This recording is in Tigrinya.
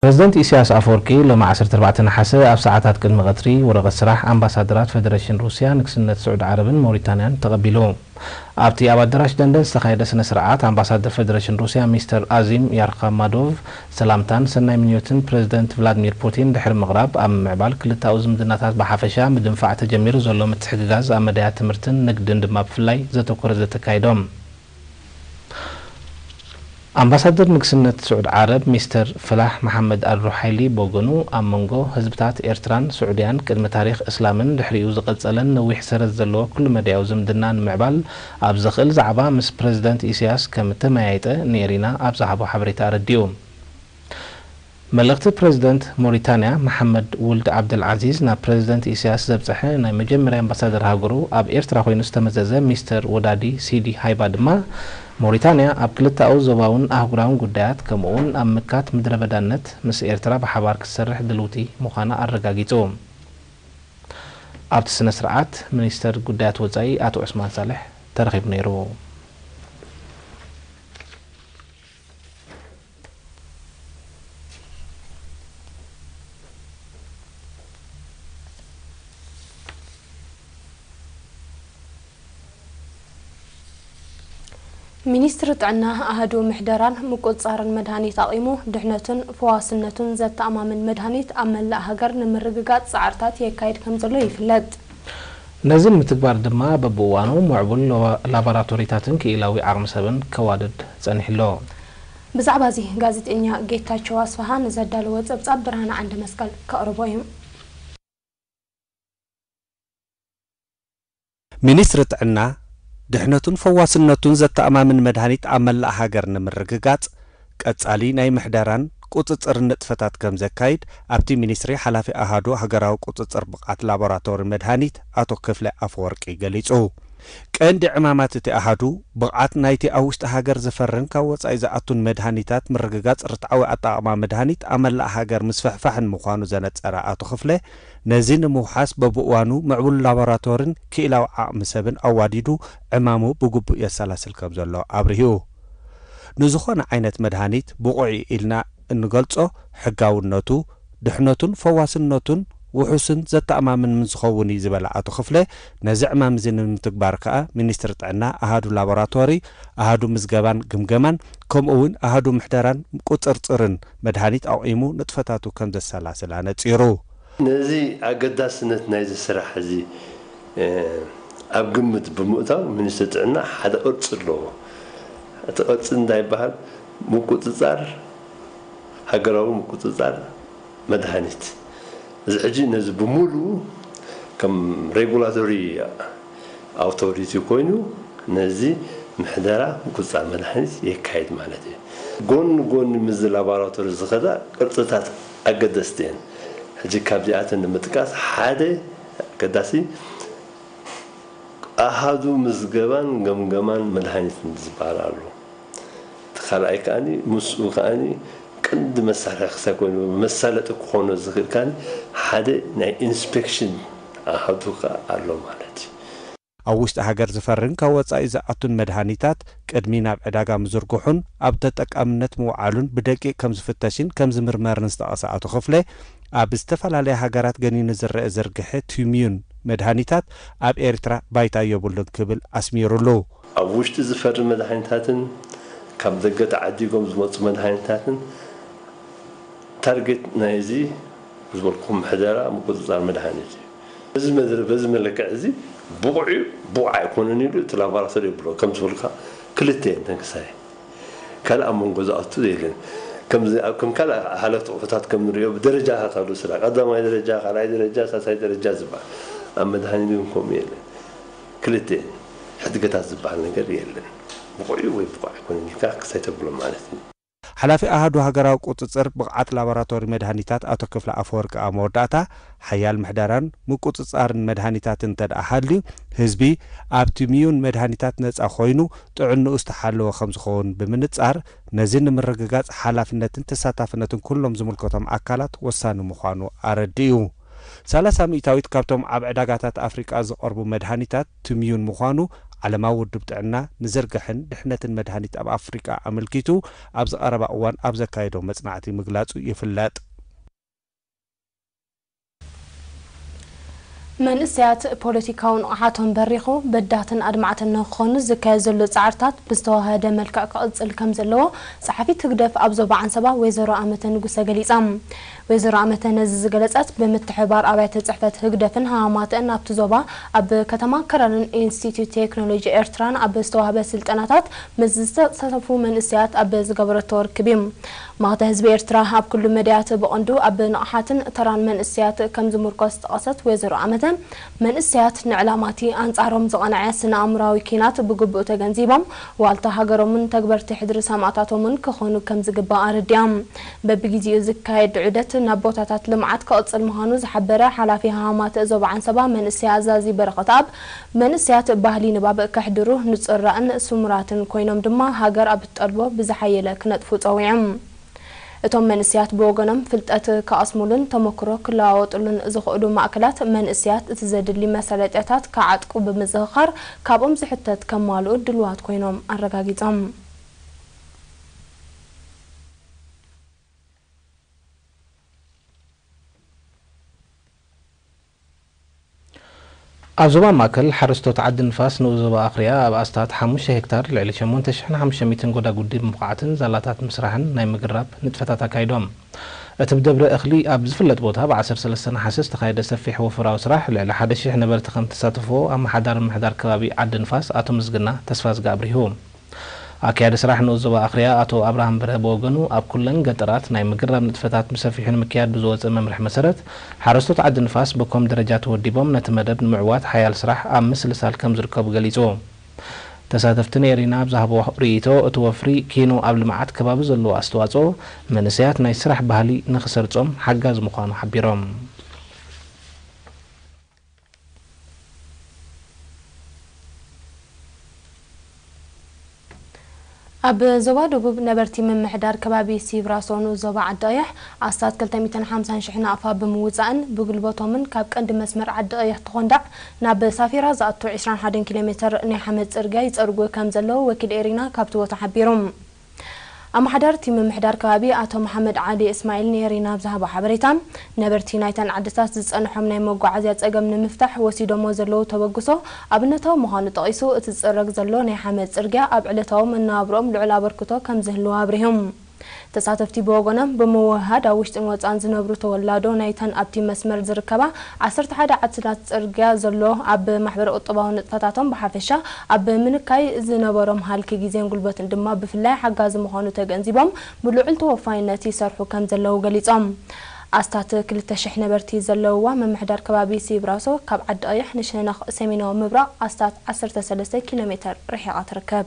ፕረዚደንት ኢሳያስ ኣፈወርቂ ሎሚ ዓሰርተ ኣርባዕተ ነሓሰ ኣብ ሰዓታት ቅድሚ ቀትሪ ወረቐት ስራሕ ኣምባሳደራት ፈደረሽን ሩስያ፣ ንግስነት ስዑድ ዓረብን ሞሪታንያን ተቐቢሉ። ኣብቲ ኣብ ኣዳራሽ ደንደን ዝተኻየደ ስነ ስርዓት፣ ኣምባሳደር ፈደረሽን ሩስያ ሚስተር ኣዚም ያርካማዶቭ ሰላምታን ሰናይ ምንዮትን ፕረዚደንት ቭላድሚር ፑቲን ድሕሪ ምቕራብ፣ ኣብ ምምዕባል ክልተኣዊ ዝምድናታት ብሓፈሻ፣ ምድንፋዕ ተጀሚሩ ዘሎ ምትሕግጋዝ ኣብ መዳያት ትምህርትን ንግድን ድማ ብፍላይ ዘተኮረ ዘተ ኣካይዶም። ኣምባሳደር ንግስነት ስዑድ ዓረብ ሚስተር ፈላሕ መሓመድ ኣል ሩሓይሊ ብወገኑ፣ ኣብ መንጎ ህዝብታት ኤርትራን ስዑድያን ቅድሚ ታሪኽ እስላምን ድሕሪኡ ዝቐጸለን ነዊሕ ሰረት ዘለዎ ኩሉ መዳያዊ ዝምድና ንምዕባል ኣብ ዘኽእል ዛዕባ ምስ ፕረዚደንት ኢሳያስ ከም እተመያየጠ ንኤሪና ኣብ ዝሃቦ ሓበሬታ ኣረዲኡ። መልእኽቲ ፕረዚደንት ሞሪታንያ መሓመድ ውልድ ዓብደልዓዚዝ ናብ ፕረዚደንት ኢሳያስ ዘብጽሐ ናይ መጀመርያ ኣምባሳደር ሃገሩ ኣብ ኤርትራ ኮይኑ ዝተመዘዘ ሚስተር ወዳዲ ሲዲ ሃይባ ድማ፣ ሞሪታንያ ኣብ ክልተኣዊ ዞባውን ኣህጉራውን ጉዳያት ከምኡ'ውን ኣብ ምካት ምድረ በዳነት ምስ ኤርትራ ብሓባር ክትሰርሕ ድልውቲ ምዃና ኣረጋጊጹ። ኣብቲ ስነ ስርዓት ሚኒስተር ጉዳያት ወጻኢ ኣቶ ዑስማን ሳልሕ ተረኺቡ ነይሩ። ሚኒስትሪ ጥዕና ኣሃዱ ምሕደራን ምቁጽጻርን መድሃኒት ኣቒሙ ድሕነቱን ፈዋስነቱን ዘተኣማምን መድሃኒት ኣብ መላእ ሃገር ንምርግጋጽ ጻዕርታት የካይድ ከምዘሎ ይፍለጥ። ነዚ ንምትግባር ድማ በብእዋኑ ምዕቡል ላቦ-፣ ላቦራቶሪታትን ክኢላዊ ዓቕሚ ሰብን ከዋድድ ጸኒሑ ኣሎ። ብዛዕባ እዚ ጋዜጠኛ ጌታቸው ኣስፍሃ ንዘዳለዎ ጸብጻብ ብርሃነ ዓንደ መስቀል ከቕርቦ እዩ። ሚኒስትሪ ጥዕና፣ ድሕነቱን ፈዋስነቱን ዘተኣማምን መድሃኒት ኣብ መላእ ሃገር ንምርግጋጽ፣ ቀጻሊ ናይ ምሕደራን ቁጽጽርን ንጥፈታት ከም ዘካይድ፣ ኣብቲ ሚኒስትሪ ሓላፊ ኣሃዱ ሃገራዊ ቁጽጽር ብቕዓት ላቦራቶሪ መድሃኒት ኣቶ ክፍለ ኣፈወርቂ ገሊጹ። ቀንዲ ዕማማት እቲ ኣሃዱ፣ ብቕዓት ናይቲ ኣብ ውሽጢ ሃገር ዝፈርን ካብ ወጻኢ ዝኣቱን መድሃኒታት ምርግጋጽ፣ ርትዓዊ ኣጠቓቕማ መድሃኒት ኣብ መላእ ሃገር ምስፍሕፋሕን ምዃኑ ዘነጸረ ኣቶ ክፍለ፣ ነዚ ንምውሓስ በብእዋኑ ምዕቡል ላቦራቶርን ክኢላዊ ዓቕሚ ሰብን ኣዋዲዱ ዕማሙ ብግቡእ የሰላስል ከም ዘሎ ኣብሪሁ። ንዝኾነ ዓይነት መድሃኒት ብቑዕ ኢልና እንገልጾ ሕጋውነቱ፣ ድሕነቱን ፈዋስነቱን ውሑስን ዘተኣማምን ምስ ዝኸውን እዩ ዝበለ ኣቶ ክፍለ፣ ነዚ ዕማም እዚ ንምትግባር ከኣ ሚኒስትሪ ጥዕና ኣሃዱ ላቦራቶሪ፣ ኣሃዱ ምዝገባን ግምገማን፣ ከምኡ እውን ኣሃዱ ምሕደራን ቁጽርጽርን መድሃኒት ኣቑሙ ንጥፈታቱ ከም ዘሰላስል ኣነጺሩ። ነዚ ኣገዳስነት ናይዚ ስራሕ እዚ፣ እ፣ ኣብ ግምት ብምእታው፣ ሚኒስትሪ ጥዕና ሓደ ቅርጺ ኣለዎ። እቲ ቅርጺ እንታይ ይበሃል? ምቁጽጻር፣ ሃገራዊ ምቁጽጻር መድሃኒት። እዚ ሕጂ ነዚ ብምሉኡ ከም ሬጉላቶሪ ኣውቶሪቲ ኮይኑ ነዚ ምሕደራ ምቁጽጻር መድሃኒት የካይድ ማለት እዩ። ጎኒ ጎኒ ምስዚ ላቦራቶሪ ዝኸዳ ቅርጽታት ኣገደስቲ እየን። ሕጂ ካብዚኣተን ንምጥቃስ ሓደ ኣገዳሲ ኣሃዱ ምዝገባን ገምገማን መድሃኒትን ዝበሃል ኣሎ። እቲ ካልኣይ ከኣኒ ምስኡ ከኣኒ ቀንዲ መሳርሒ ክሳብ ኮይኑ መሳለጢ ክኾኖ ዝኽእል ከኣኒ ሓደ ናይ ኢንስፔክሽን ኣሃዱ ከኣ ኣሎ ማለት እዩ። ኣብ ውሽጢ ሃገር ዝፈርን ካብ ወጻኢ ዝኣቱን መድሃኒታት ቅድሚ ናብ ዕዳጋ ምዝርግሑን ኣብ ተጠቃምነት ምውዓሉን ብደቂቕ ከም ዝፍተሽን ከም ዝምርመርን ዝጠቐሰ ኣቶ ክፍለ፣ ኣብ ዝተፈላለያ ሃገራት ገኒኑ ዝረአ ዝርግሐ ቲምዩን መድሃኒታት ኣብ ኤርትራ ባይታ የብሉን ክብል ኣስሚሩሉ። ኣብ ውሽጢ ዝፈሪ መድሃኒታትን ካብ ደገ ተዓዲጎም ዝመጹ መድሃኒታትን ታርጌት ናይዚ ዝበልኩም ምሕደራ ምቁጽጻር መድሃኒት እዩ። በዚ መድረ-፣ በዚ መለክዕ እዚ ብቑዕ እዩ፣ ብቑዕ ኣይኮነን ኢሉ እቲ ላቦራቶሪ የብሎ። ከም ዝበልካ ክልተ እየን ተንክሳይ። ካልእ ኣብ መንጎ ዝኣቱ የለን። ከምዚ ኣብ፣ ከም ካልእ ሃለፍቲ ኣቑሑታት ከም ንሪኦ ብደረጃ ከካሉ ስላ ቀዳማይ ደረጃ፣ ካልኣይ ደረጃ፣ ሳልሳይ ደረጃ ዝበሃል ኣብ መድሃኒት እውን ከምኡ የለን። ክልተ እየን። ሕድገታት ዝበሃል ነገር የለን። ብቑዕ እዩ ወይ ብቑዕ ኣይኮነን ኢልካ ክሳይ ተብሎ ማለት እዩ። ሓላፊ ኣሃዱ ሃገራዊ ቁጽጽር ብቕዓት ላቦራቶሪ መድሃኒታት ኣቶ ክፍለ ኣፈወርቂ ኣብ መወዳእታ፣ ሓያል ምሕደራን ምቁጽጻርን መድሃኒታት እንተ ደኣ ሃልዩ፣ ህዝቢ ኣብቲ ሚዩን መድሃኒታት ነጻ ኮይኑ ጥዕንኡ ዝተሓለወ ከም ዝኸውን ብምንጻር፣ ነዚ ንምርግጋጽ ሓላፍነትን ተሳታፍነትን ኩሎም ዝምልከቶም ኣካላት ወሳኒ ምዃኑ ኣረዲኡ። ሰላሳ ሚእታዊት ካብቶም ኣብ ዕዳጋታት ኣፍሪቃ ዝቐርቡ መድሃኒታት ትምዩን ምዃኑ ዓለማዊ ውድብ ጥዕና ንዝርግሐን ድሕነትን መድሃኒት ኣብ ኣፍሪቃ ኣመልኪቱ ኣብዚ ቀረባ እዋን ኣብ ዘካየዶ መጽናዕቲ ምግላጹ ይፍለጥ። መንእሰያት ፖለቲካዊ ንቕሓቶም በሪኹ በዳትን ኣድማዕትን ንክኾኑ ዝካየድ ዘሎ ጻዕርታት ብዝተዋሃደ መልክዕ ክቕጽል ከም ዘለዎ ጸሓፊት ህግደፍ ኣብ ዞባ ዓንሰባ ወይዘሮ ኣመተ ንጉሰ ገሊጻ። ወይዘሮ ኣመተ ነዚ ዝገለጸት ብምትሕብባር ኣብያተ ጽሕፈት ህግደፍን ሃማማተን ኣብቲ ዞባ ኣብ ከተማ ከረንን ኢንስቲትዩት ቴክኖሎጂ ኤርትራን ኣብ ዝተዋህበ ስልጠናታት ምስ ዝተሳተፉ መንእሰያት ኣብ ዝገበረቶ ርክብ እዩ። ማኽተ ህዝቢ ኤርትራ ኣብ ኩሉ መዳያት ብቐንዱ ኣብ ንቕሓትን ተራን መንእሰያት ከም ዝምርኮስ ዝጠቐሰት ወይዘሮ ኣመተ፣ መንእሰያት ንዕላማቲ ኣንጻሮም ዝቐንዐ ስነ ኣእምራዊ ኪናት ብግቡእ ተገንዚቦም ዋልታ ሃገሮምን ተግበርቲ ሕድሪ ሰማእታቶምን ክኾኑ ከም ዝግባእ ኣረዲኣ። በብግዜኡ ዝካየድ ዑደት ናብ ቦታታት ልምዓት ክቕጽል ምዃኑ ዝሓበረ ሓላፊ ሃማማተ ዞባ ዓንሰባ መንእሰይ ኣዛዚ በረኸትኣብ፣ መንእሰያት ባህሊ ንባብ ከሕድሩ ንጹር ራእን ስሙራትን ኮይኖም ድማ ሃገር ኣብ እትጠልቦ ብዝሓየለ ክነጥፉ ጸዊዖም። እቶም መንእሰያት ብወገኖም ፍልጠት ክቐስሙሉን ተመክሮ ክለዋወጡሉን ዝኽእሉ ማእከላት መንእሰያት እቲ ዘድሊ መሳለጥያታት ክዓጥቁ ብምዝኽኻር ካብኦም ዝሕተት ከማልኡ ድሉዋት ኮይኖም ኣረጋጊጾም። ኣብ ዞባ ማእከል ሓረስቶት ዓዲ ንፋስ ንኡስ ዞባ ኣኽርያ ኣብ ኣስታት ሓሙሽተ ሄክታር ልዕሊ ሸሞንተ ሽሕን ሓሙሽተ ሚእትን ጎዳጉዲ ብምኹዓትን ዛላታት ምስራሕን ናይ ምግራብ ንጥፈታት ኣካይዶም። እቲ ብደብረ እኽሊ ኣብ ዝፍለጥ ቦታ ብ ዓሰርተ ሰለስተ ነሓሰ ዝተኻየደ ሰፊሕ ወፈራዊ ስራሕ ልዕሊ ሓደ ሺሕ ነበርቲ ከም ዝተሳተፍዎ ኣመሓዳሪ ምምሕዳር ከባቢ ዓዲ ንፋስ ኣቶ ምስግና ተስፋዝጊ ኣብሪሁ። ኣካያዲ ስራሕ ንኡስ ዞባ ኣኽርያ ኣቶ ኣብርሃም በርሀ ብወገኑ፣ ኣብ ኩለን ገጠራት ናይ ምግራብ ንጥፈታት ብሰፊሑ ንምክያድ ብዝወጸ መምርሒ መሰረት፣ ሓረስቶት ዓዲ ንፋስ ብኮም ደረጃ ተወዲቦም ነቲ መደብ ንምዕዋት ሓያል ስራሕ ኣብ ምስልሳል ከም ዝርከቡ ገሊጹ። ተሳተፍቲ ንኤሪና ኣብ ዝሃብዎ ርእይቶ፣ እቲ ወፍሪ ኪኖ ኣብ ልምዓት ከባቢ ዘለዎ ኣስተዋጽኦ፣ መንእሰያት ናይ ስራሕ ባህሊ ንኽሰርጾም ሓጋዚ ምዃኑ ሓቢሮም። ኣብ ዞባ ደቡብ ነበርቲ ምምሕዳር ከባቢ ሲብራሶ ንኡስ ዞባ ዓዲ ቀይሕ ኣስታት ክልተ ሚእትን ሓምሳን ሽሕ ናቕፋ ብምውጻእን ብጉልበቶምን ካብ ቀንዲ መስመር ዓዲ ቀይሕ ተኾንዳዕ ናብ ሳፊራ ዝኣቱ ዕስራን ሓደን ኪሎ ሜተር ናይ ሓመድ ጽርግያ ይጸርጉ ከም ዘለዉ ወኪል ኤሪና ካብቲ ቦታ ሓቢሩ። ኣመሓዳሪ እቲ ምምሕዳር ከባቢ ኣቶ መሓመድ ዓሊ እስማዒል ንኤሪና ኣብ ዝሃቦ ሓበሬታ፣ ነበርቲ ናይተን ዓድታት ዝጸንሖም ናይ መጓዓዝያ ጸገም ንምፍታሕ ወሲዶሞ ዘለዉ ተበግሶ ኣብነታዊ ምዃኑ ጠቒሱ፣ እቲ ዝጽረግ ዘሎ ናይ ሓመድ ጽርግያ ኣብ ዕለታዊ መነባብሮኦም ልዑል ኣበርክቶ ከም ዝህልዎ ኣብሪሁ። ተሳተፍቲ ብወገኖም፣ ብምውህሃድ ኣብ ውሽጥን ወጻን ዝነብሩ ተወላዶ ናይተን ኣብቲ መስመር ዝርከባ ዓሰርተ ሓደ ዓድታት ጽርግያ ዘሎ ኣብ ማሕበረ ቁጠባዊ ንጥፈታቶም ብሓፈሻ ኣብ ምንካይ ዝነበሮም ሃልኪ ግዜን ጉልበትን ድማ ብፍላይ ሓጋዚ ምዃኑ ተገንዚቦም፣ ብልዑል ተወፋይነት ይሰርሑ ከም ዘለዉ ገሊጾም። ኣስታት ክልተ ሽሕ ነበርቲ ዘለውዋ ምምሕዳር ከባቢ ሲብራሶ ካብ ዓዲ ቀይሕ ንሸነኽ ሰሜናዊ ምብራቕ ኣስታት ዓሰርተ ሰለስተ ኪሎ ሜተር ርሒቓ ትርከብ።